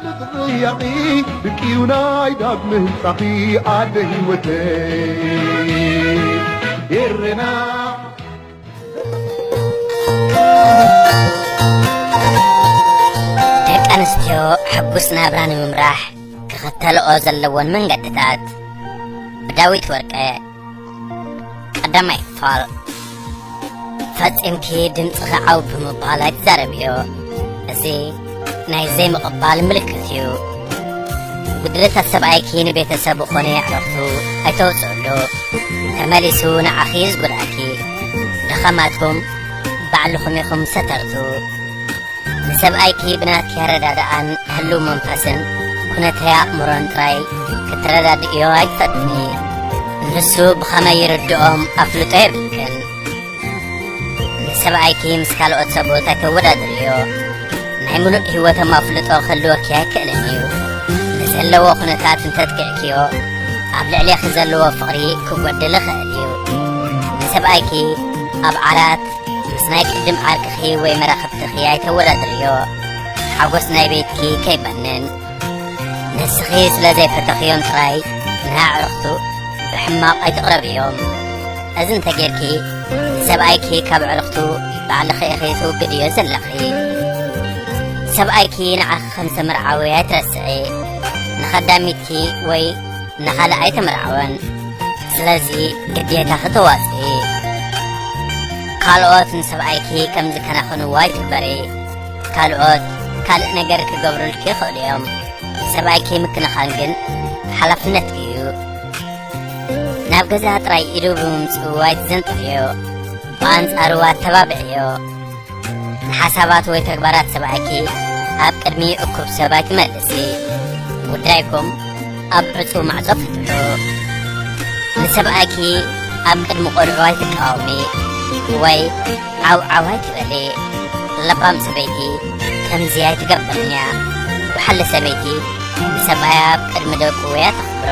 ተጠያቒ ድቂዩ ናይ ዳግመ ህንጻኺ ኣደ ህይወተይ ኤረና። ደቂ ኣንስትዮ ሕጉስ ናብራ ንምምራሕ ክኽተልኦ ዘለወን መንገድታት፣ ብዳዊት ወርቀ። ቀዳማይ ክፋል። ፈጺምኪ ድምጽኺ ዓው ብምባል ኣይትዛረብዮ። እዚ ናይ ዘይምቕባል ምልክት እዩ። ጉድለታት ሰብኣይኪ ንቤተሰቡ ኾነ ኣዕሩኽቱ ኣይተውጽእሉ። ተመሊሱ ንዓኺ እዩ ዝጎድኣኪ። ድኻማትኩም ባዕልኹም ኢኹም ሰተርቱ። ንሰብኣይኪ ብናትኪ ኣረዳድኣን ህሉው መንፈስን ኩነታዊ ኣእምሮን ጥራይ ክትረዳድእዮ ኣይትፈትኒ። ንሱ ብኸመይ ይርድኦም ኣፍልጦ የብልክን። ንሰብኣይኪ ምስ ካልኦት ሰብኡት ኣይተወዳድርዮ። ናይ ምሉእ ህይወቶም ኣፍልጦ ክህልወኪ ኣይክእልን እዩ። ንዘለዎ ኩነታት እንተጥቂዕክዮ፣ ኣብ ልዕሌኺ ዘለዎ ፍቕሪ ክጎድል ይኽእል እዩ። ንሰብኣይኪ ኣብ ዓራት ምስ ናይ ቅድም ዓርክኺ ወይ መራኽብትኺ ኣይተወዳድርዮ። ሓጎስ ናይ ቤትኪ ከይበንን። ንስኺ ስለ ዘይፈተኽዮም ጥራይ ንኣዕሩኽቱ ብሕማቕ ኣይትቕረብዮም። እዚ እንተጌርኪ፣ ንሰብኣይኪ ካብ ኣዕሩኽቱ ባዕልኺ ኢኺ ትውግድዮ ዘለኺ። ሰብኣይኪ ንዓኺ ከም ዝተመርዓወ ኣይትረስዒ። ንኸዳሚትኪ ወይ ንኻልእ ኣይተመርዓወን። ስለዚ ግዴታኺ ተዋፅኢ። ካልኦት ንሰብኣይኪ ከም ዝከናኸንዎ ኣይትግበሪ። ካልኦት ካልእ ነገር ክገብሩልኪ ይኽእሉ እዮም። ሰብኣይኪ ምክንኻን ግን ሓላፍነትኪ እዩ። ናብ ገዛ ጥራይ ኢዱ ብምምፅኡ ኣይትዘንጥፍዮ። ብኣንጻሩ ኣተባብዕዮ። ንሓሳባት ወይ ተግባራት ሰብኣይኪ ኣብ ቅድሚ እኩብ ሰብ ኣይትመልሲ። ጉዳይኩም ኣብ ዕጹው ማዕጾ ፍትሑ። ንሰብኣይኪ ኣብ ቅድሚ ቆልዑ ኣይትቃወሚ ወይ ዓው ዓው ኣይትበሊ። ለባም ሰበይቲ ከምዚ ኣይትገብርን እያ። ወሓለ ሰበይቲ ንሰብኣያ ኣብ ቅድሚ ደቁ እያ ተኽብሮ።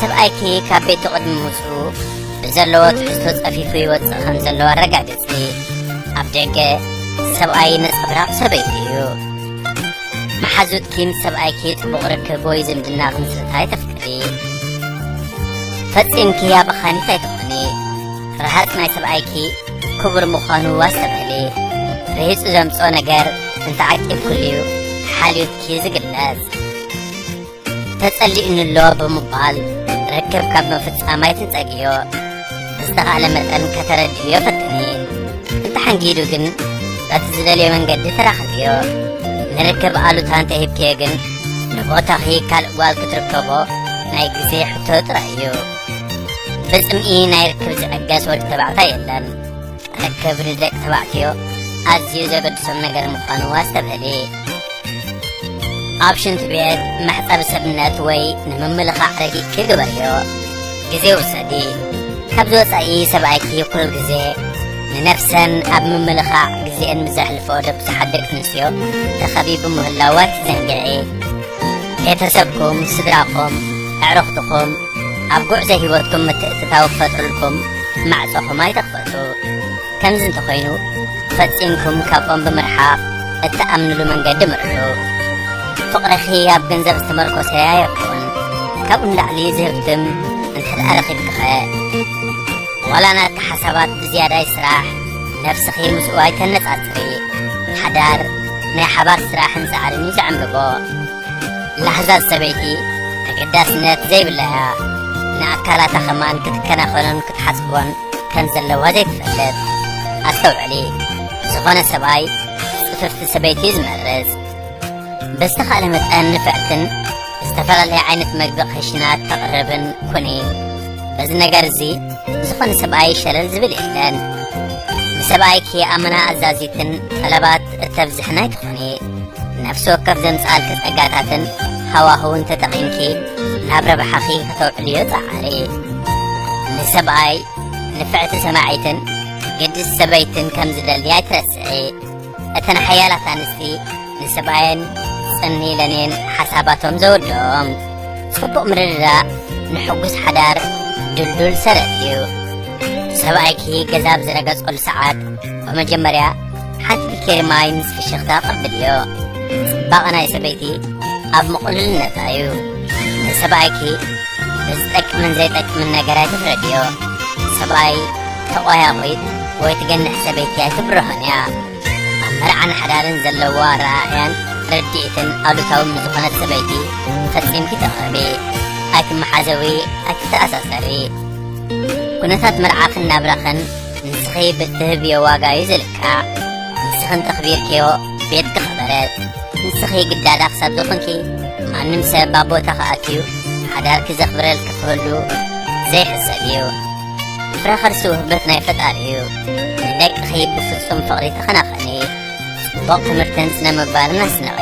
ሰብኣይኪ ካብ ቤቱ ቅድሚ ምውጽኡ ብዘለዎ ትሕዝቶ ጸፊፉ ይወጽእ ከም ዘሎ ኣረጋግጺ። ኣብ ደገ ሰብኣይ ነጸብራቕ ሰበይቲ እዩ። መሓዙትኪ ምስ ሰብኣይኪ ጽቡቕ ርክብ ወይ ዝምድና ክምስርታ ኣይተፍቅዲ። ፈጺምኪ ኣባኻኒት ኣይትኾኒ። ረሃጽ ናይ ሰብኣይኪ ክቡር ምዃኑ ኣስተብህሊ። ርሂጹ ዘምጽኦ ነገር እንተዓቂብኩሉ እዩ ሓልዮትኪ ዝግለጽ። ተጸሊኡኒ ኣሎ ብምባል ርክብ ካብ ምፍጻም ኣይትንጸግዮ። ብዝተኻእለ መጠን ከተረድእዮ ፈትኒ። እንተሓንጊዱ ግን በቲ ዝደልዮ መንገዲ ተራኸብዮ። ንርክብ ኣሉታ እንተሂብክዮ ግን ንቦታኺ ካልእ ጓል ክትርከቦ ናይ ግዜ ሕቶ ጥራይ እዩ። ብጽምኢ ናይ ርክብ ዝዕገስ ወዲ ተባዕታይ የለን። ርክብ ንደቂ ተባዕትዮ ኣዝዩ ዘገድሶም ነገር ምዃኑ ኣስተብህሊ። ኣብ ሽንቲ ቤት፣ መሕጸቢ ሰብነት ወይ ንምምልኻዕ ረቂቕኪ ግበርዮ። ግዜ ውሰዲ። ካብዚ ወጻኢ ሰብኣይኪ ኩሉ ግዜ ንነፍሰን ኣብ ምምልኻዕ ግዜአን ብዘሕልፎ ዶ ብዙሓት ደቂ ኣንስትዮ ተኸቢቡ ምህላው ኣይትዘንግዒ። ቤተሰብኩም፣ ስድራኹም፣ ኣዕሩኽትኹም ኣብ ጉዕዞ ህይወትኩም ምትእትታው ክፈጥሩልኩም ማዕጾኹም ኣይትኽፈቱ። ከምዚ እንተኾይኑ ፈጺምኩም ካብኦም ብምርሓቕ እትኣምንሉ መንገዲ ምርሑ። ፍቕርኺ ኣብ ገንዘብ ዝተመርኮሰ ኣይኩን። ካብኡ ንላዕሊ ዝህብትም እንተ ደኣ ረኺብኪኸ? ዋላ ናትኪ ሓሳባት ብዝያዳ ይስራሕ፣ ነብስኺ ምስኡ ኣይተነጻጽሪ። ሓዳር ናይ ሓባር ስራሕን ጻዕርን እዩ ዘዕምብቦ። ላሕዛዝ ሰበይቲ ተገዳስነት ዘይብላ እያ። ንኣካላታ ከማን ክትከናኸኖን ክትሓጽቦን ከም ዘለዋ ዘይትፈልጥ። ኣስተውዕሊ፣ ዝኾነ ሰብኣይ ጽፍፍቲ ሰበይቲ እዩ ዝመርጽ። ብዝተኻእለ መጠን ንፍዕትን ዝተፈላለየ ዓይነት መግቢ ክሽናት ተቕርብን ኩኒ። በዚ ነገር እዚ ዝኾነ ሰብኣይ ሸለል ዝብል የለን። ንሰብኣይኪ ኣመና ኣዛዚትን ጠለባት እተብዝሕን ኣይትኹኒ። ነፍሲ ወከፍ ዘምጽኣልኪ ጸጋታትን ሃዋህውን ተጠቒምኪ ናብ ረብሓኺ ከተውዕልዮ ጸዓሪ። ንሰብኣይ ንፍዕቲ ሰማዒትን ግድስ ሰበይትን ከም ዝደሊ ኣይትረስዒ። እተን ሓያላት ኣንስቲ ንሰብኣየን ጽን ኢለን እየን ሓሳባቶም ዘወድኦም። ጽቡቕ ምርድዳእ ንሕጉስ ሓዳር ድልዱል ሰረት እዩ። ሰብኣይኪ ገዛ ኣብ ዝረገጸሉ ሰዓት ብመጀመርያ ሓንቲ ቢኬሪ ማይ ምስ ፍሽኽታ ቀብልዮ። ጽባቐ ናይ ሰበይቲ ኣብ ምቕሉልነታ እዩ። ንሰብኣይኪ ብዝጠቅምን ዘይጠቅምን ነገር ኣይትፍረድዮ። ሰብኣይ ተቆያቑይ ወይ ትገንሕ ሰበይቲ ኣይትብርሆን እያ። ኣብ መርዓን ሓዳርን ዘለዎ ኣረኣእያን ርድኢትን ኣሉታዊ ንዝኾነት ሰበይቲ ፈጺምኪ ተቕርቢ። ኣይትመሓዘዊ፣ ኣይትተኣሳሰሪ። ኩነታት መርዓኽን ናብራኽን ንስኺ ብትህብዮ ዋጋ እዩ ዝልካዕ። ንስኽን ተኽቢርክዮ ቤት ክኸበረት፣ ንስኺ ግዳዳ ክሳብ ዝኾንኪ ማንም ሰብ ኣብ ቦታ ክኣትዩ ሓዳርኪ ዘኽብረልኪ ክህሉ ዘይሕሰብ እዩ። ፍረ ከርሲ ውህበት ናይ ፈጣሪ እዩ። ንደቅኺ ብፍጹም ፍቕሪ ተኸናኸኒ። ጽቡቕ ትምህርትን ስነ ምግባርን ኣስንቒ።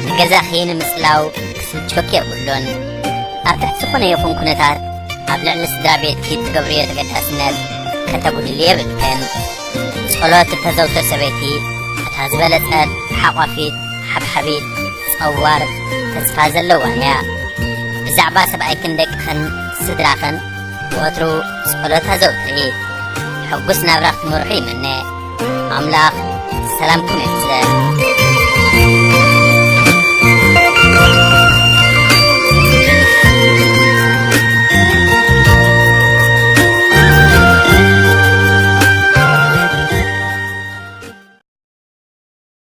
ንገዛኺ ንምጽላው ክስልቸኪ የብሉን። ኣብ ትሕቲ ዝኾነ ይኹን ኩነታት ኣብ ልዕሊ ስድራ ቤትኪ ትገብርዮ ተገዳስነት ከተጉድሊ የብልክን። ጸሎት እተዘውትር ሰበይቲ እታ ዝበለጸት ሓቋፊት፣ ሓብሓቢት፣ ጸዋር፣ ተስፋ ዘለዋን እያ። ብዛዕባ ሰብኣይክን ደቅኽን ስድራኽን ወትሩ ጸሎት ኣዘውትሪ። ሕጉስ ናብራ ክትመርሑ ይምነ። ኣምላኽ ሰላምኩም የብዝሕ።